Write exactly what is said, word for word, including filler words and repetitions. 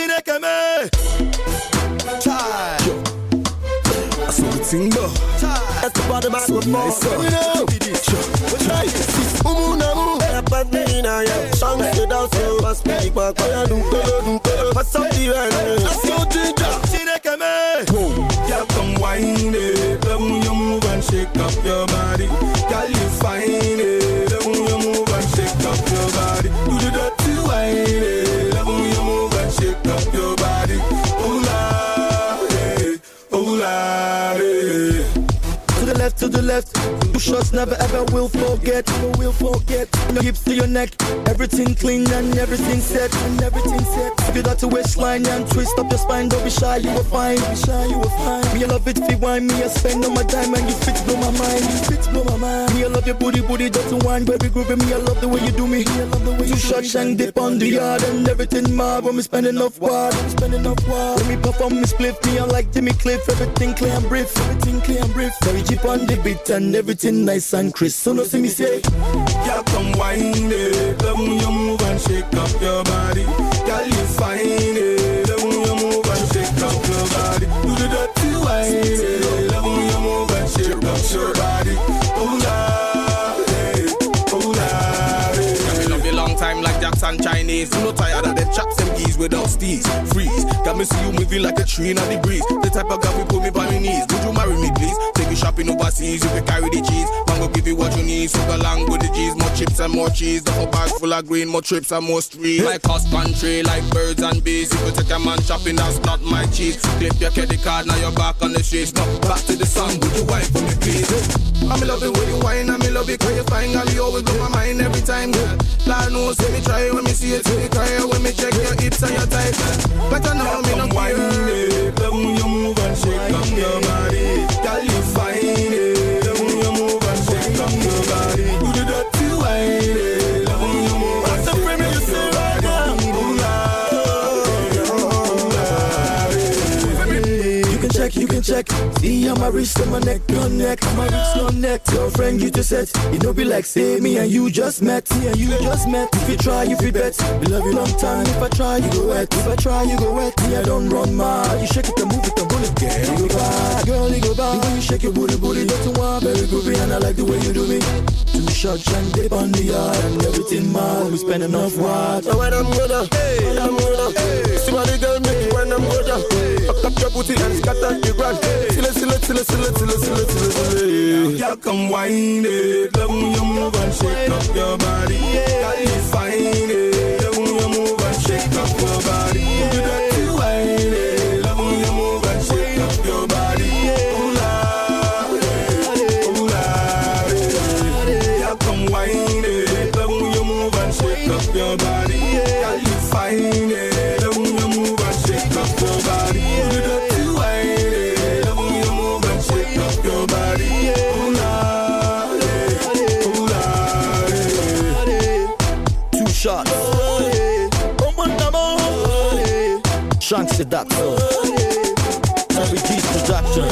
Chineke me. Chai. I saw the thing go. Chai. That's the bottom of the nice. You know. Chai. Umu namu. Song sit down so must be back. Pass up the end. Let's go, Ginger. Chineke me. Girl, come wine it. Love when you move and shake up your body. Girl, you fine it. Love when you move and shake up your body. Do the dirty wine it. Love when you move and shake up your body. Ooh la, eh, ooh la, eh. To the left, to the left. Two shots never ever will forget. Will forget. No hips to your neck. Everything clean and everything set. And everything set. If you got to waistline and twist up your spine, don't be shy, you will find. Be shy, you will find. Me, I love it if you wine me. I spend all my time and you fit blow my mind. You fit blow my mind. Me, I love your booty, booty, don't you wine, baby, groovy. Me, I love the way you do me. Me, I love the way you shots and dip on the yard and everything. My when we spend enough wad, spend enough wad. Let me perform me spliff, me I like Jimmy Cliff. Everything clear and brief, everything clear and brief. Very cheap on the beat and everything nice and crisp. So no see me say, girl, come wine it. Love when you move and shake up your body. Girl, you fine it. Love when you move and shake up your body. Do the dirty wine it. Love when you move and shake up your body. Ooh la, eh, ooh la, eh. Got me love you long time like Jackson Chinese. You no tired of them chops and geese without steez. Freeze. Got me see you moving like a tree in the breeze. The type of guy we put me by my knees. Would you marry me, please? Take you shopping overseas, you can carry the cheese. Man go give you what you need, so go along with the G's. More chips and more cheese. The whole bag full of green, more trips and more streets. My cost country like birds and bees. If you take a man shopping, that's not my cheese. Clip your credit card, now you're back on the streets. No, back to the song, would you wine for me, please? I'm in love with you wine, I'm in love because you fine, girl. You always blow my mind every time, girl. Lord knows, let me try when me see it, let me cry when me check your hips and your thighs. Better now, me no wine it. Love when you move and shake up your body. Girl, you fine it. Love when you move and shake up your body. Do the dirty wine it. Love when you move and shake up your body. Ooh la, ooh la, ooh la. You can check, you can check. See how my wrist and my neck, your neck, my wrist, your neck. Girlfriend, you just set. You know, be like, say me and you just met. Me and you just met. If you try, if you bet. We love you long time. If I try, you go wet. If I try, you go wet. Me, I don't run mad. You shake it and move it and roll it. Girl, you go bad. Girl, you go bad. The way you shake your booty, booty, that's the one very groovy, and I like the way you do me. Two shots and dip on the yard and everything mad. We spend enough wad. So when I'm gonna, when I'm gonna, see what the girl make when I'm gonna. Fuck up your booty and scatter the ground. Silla, silla, silla, silla, silla, silla, silla, silla. Girl, come wine it. Love when you move and shake up your body. Girl, you fine it. Love when you move and shake up your body. Do the dirty wine it. Love when you move and shake up your body. Ooh la, ooh la, yeah. Girl, come wine it. Love when you move and shake up your body. Girl, you fine it. Love when you move and shake up your body. Do the dirty wine it. Love when you move and shake up your body. Ooh la, ooh la. Two shots. Shanks Seduction. Terry G's production.